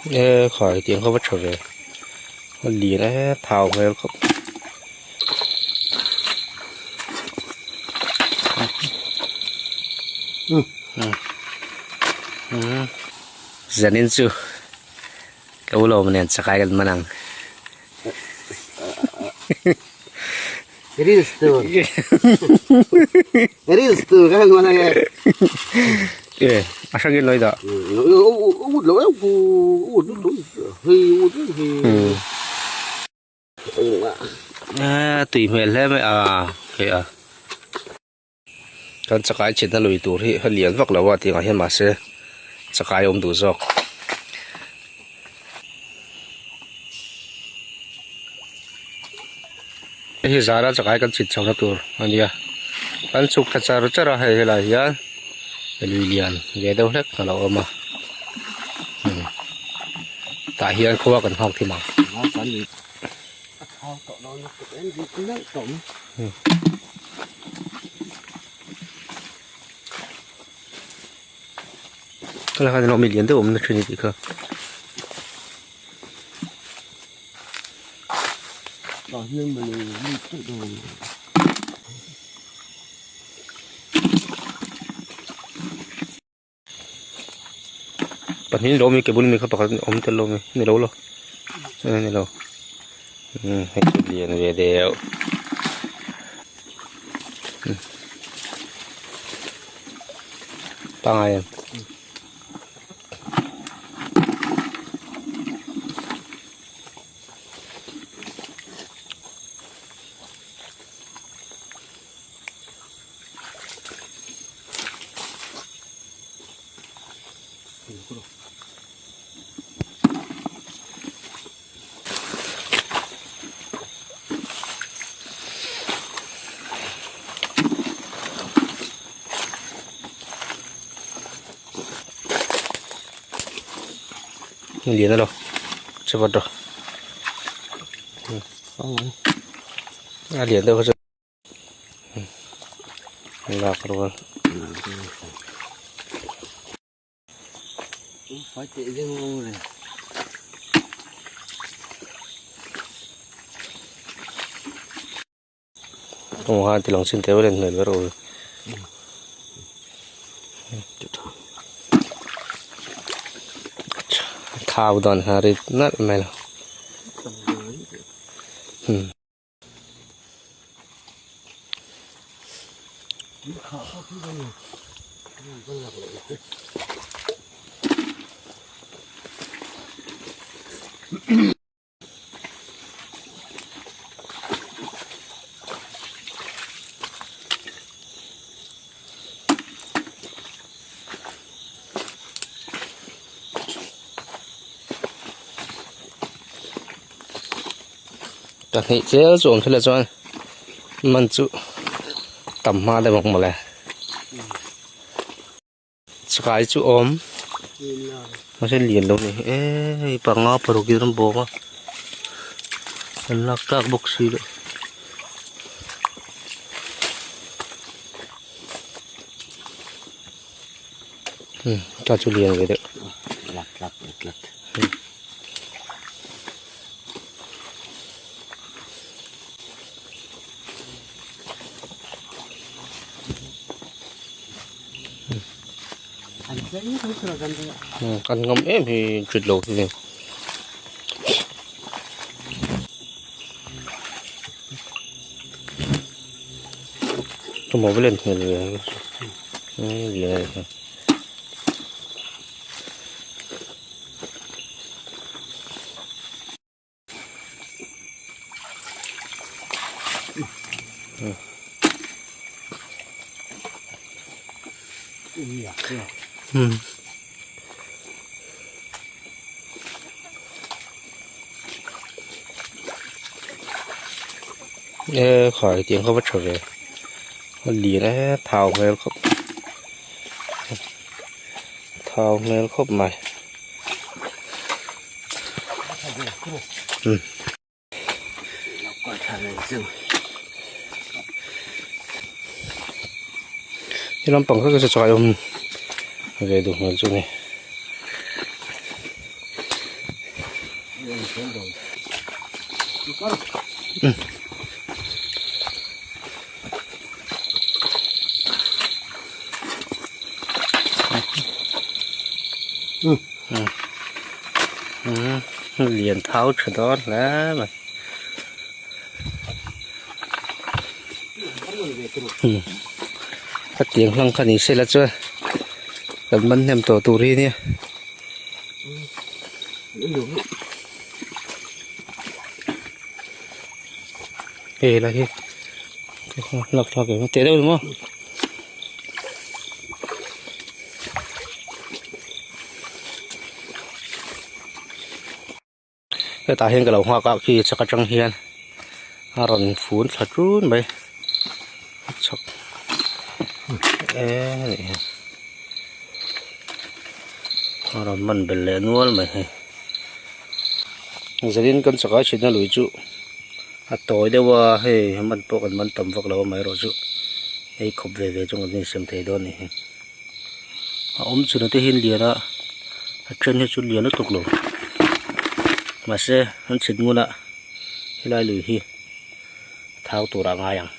E khai tiang kha va tha ve a lian e thau hmel khawp. Zanin chu ka u lawm nen chakai kan man ang. Reels tur. Reels tur kan man ang e. E a hrangin lo i dah. Ut lo e ut hei ut hei. A tui hmel hle mai a hei a. Kan chakai chhitna lui tur hi a lian vak lo a tih ang hian mahse chakai a awm duh zawk. Hei hi zara chakai kan chhit chhohna tur a nia kan chhuk thla char char a hei helaiah hian lui lian ve deuh hlek a lo awm a tah hian khua kan nghak thim ang. Ka lakah hian awm lian deuh awm na thin a tih kha. Pahnih ni lo awm hi ke bul mi kha pakhat awm tel lo mi ni lo lo ni lo umm hei chu lian ve deuh pangai em. Lian alo chevat rawh a lian deuh kha chu. Lak rual. Kawng khan ti lang chin teh vel a hmel ber aw. Thau dan kha rit nalh mai lo. Pahnih chial chu awm thil ah chuan man chu tam hma deuh ang mawle chakai chu awm mahse lian lo a ni eee panga paruk in an bawm a an lak tlak bawk si loh ta chu lian ve deuh. Kan ngam em hi rit lo hi tumah velen hmel ve ang. E khai tiang kha va tha ve a lian e thau hmel khawp thau hmel khawp mai. He lampang kha ka chakai awm ve duh hmel chu a ni. Lian thau tha dawn hle mai. Hetiang hlang kha ni sela chuan kan man hnem tawh tur hi nia. Hei helai hi lak thlak em teh deuh maw. Hetah hian ka lo nghak a khi chak atang hian a rawn fun thla ṭun mai chak eng a nih hi a rawn man belh leh nual mai hei zanin kan chakai chhitna lui chu a tawi deuh a hei man pawh kan man tam vak lo a amaherawhchu ei khawp ve ve chu kan insem thei dawn a ni hi. A awm chhun te hian lian a a then hi chu lian lutuk lo mahse an chhit ngun a helai lui hi thau tur ah ngai ang.